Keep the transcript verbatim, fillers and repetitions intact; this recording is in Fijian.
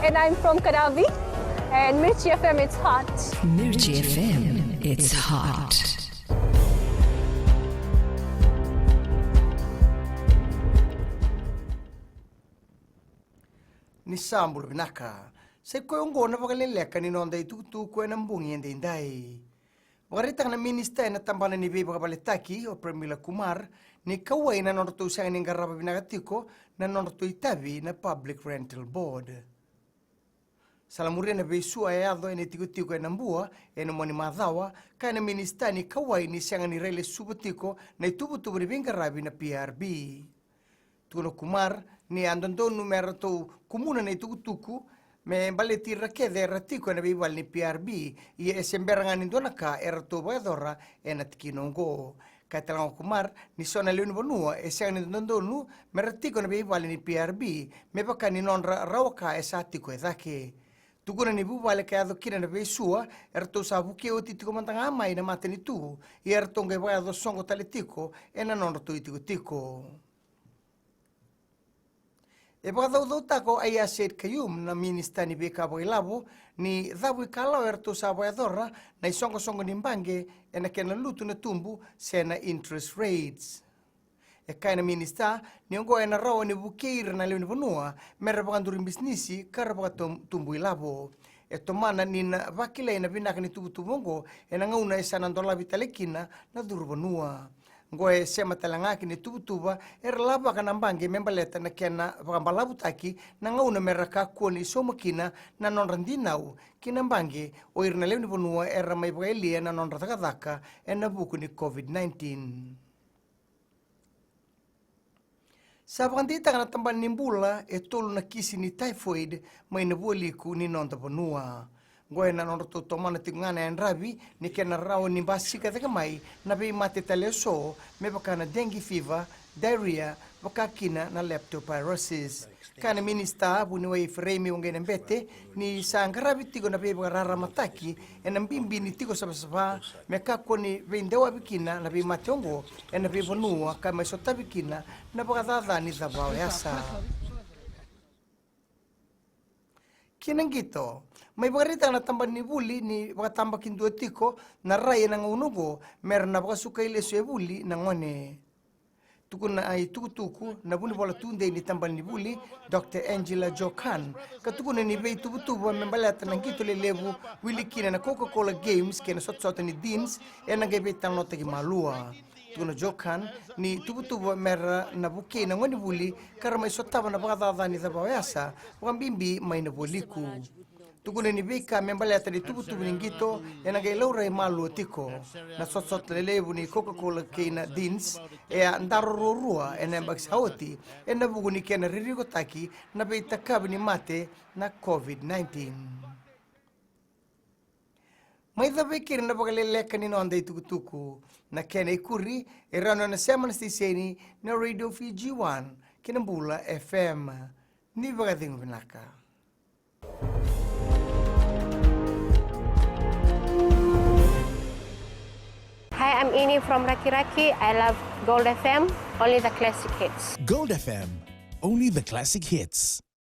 And I'm from Kadavi, and Mirchi F M, it's hot. Mirchi F M, it's hot. Ni sa bula vinaka. Sa i koya oqo na vakaleleka ni noda itukutuku ena bogi edaidai. Vakaraitaka na minisita ena tabana ni veivakavaletaki, o Pramila Kumar, ni kauwai na nodratou sega ni qarava vinaka tiko na nodratou itavi na Public Rental Board. Sa lamuria na veisua e yaco ena itikotiko e Nabua ena mua ni macawa, kaya na minisita ni kauwai ni sega ni railesuva tiko na ituvatuva ni veiqaravi na P R B. Tukuna o Kumar ni a dodonu me ratou kumuna na itukutuku me baleti ira kece era tiko ena veivale ni P R B, ia e se bera ga ni dua na ka eratou vakayacora ena tikina oqo. Kaya tale ga o Kumar ni so na lewe ni vanua e sega ni dodonu me ra tiko ena veivale ni P R B me vaka ni nodra rawa ka e sa tiko e cake. Tukuna ni vuvale ka yaco kina na veisua eratou sa vukei oti tiko mada ga mai na matanitu, ia eratou qai vakayaco soqo tale tiko ena nodratou itikotiko. E vakacaucautaka o Aiyaz Sayed-Khaiyum, na minisita ni veika vakailavo, ni cavuikalawa eratou sa vakayacora na isoqosoqo ni baqe ena kena lutu na tubu se na interest rates. E kaya na minisita ni oqo ena rawa ni vukei ira na lewe ni vanua me ra vakaduri bisinisi ka ra vakatubu ilavo. E tomana ni na vakilai na vinaka ni tuvatuva oqo ena gauna e sa na dolavi tale kina na curu vanua. Oqo e sema tale ga ki na ituvatuva era lavaka na baqe me baleta na kena vakabalavutaki na gauna me ra kakua ni sauma kina na nodra dinau ki na baqe o ira na lewe ni vanua era mai vakayalia na nodra cakacaka ena vuku ni COVID nineteen. Sa vakadeitaka na tabana ni bula e tolu na kisi ni typhoid mai na vualiku ni noda vanua. Oqo ena nodratou tomana tiko ga na yadravi ni kena rawa ni basika cake mai na veimate tale eso, me vaka na dengue fever, diarrhea, vaka kina na leptospirosis. Kaya na minisita vuniwai Ifereimi Waqainabete ni sa qaravi tiko na veivakararamataki ena bibi ni tiko savasava me kakua ni veidewavi kina na veimate oqo ena veivanua ka mai sotavi kina na vakacaca ni cava o yasa. Ki na qito, mai vakaraitaka na tabana ni vuli ni vakatabakidua tiko na rai ena gauna oqo me ra na vakasukai lesu e vuli na gone. Tukuna na itukutuku na vunivola tudei ni tabana ni vuli, Doctor Angela Joe Khan, ka tukuna ni veituvatuva me baleta na qito lelevu wili kina na Coca-Cola Games kei na sotasota ni Deans ena qai veitalanoataki malua. Tukuna o Joe Khan ni tuvatuva me ra na vukei na gonevuli ka ra mai sotava na vakacaca ni cava o yasa, vakabibi mai na vualiku. Tukuna ni veika me baleta ni tuvatuva ni qito ena qai laurai malua tiko. Na sotasota lelevu ni Coca-Cola kei na Deans e a daro ruarua ena yabaki sa oti ena vuku ni kena ririkotaki na veitakavi ni mate na COVID nineteen. Mai cava e keri na vakaleleka ni noda itukutuku. Na kena ikuri e rawa ni o na sema na siteseni na Radio Fiji One kei na Bula F M. Ni vakacegu vinaka. Hi, I'm Ini from Rakiraki. I love Gold F M, only the classic hits. Gold F M, only the classic hits.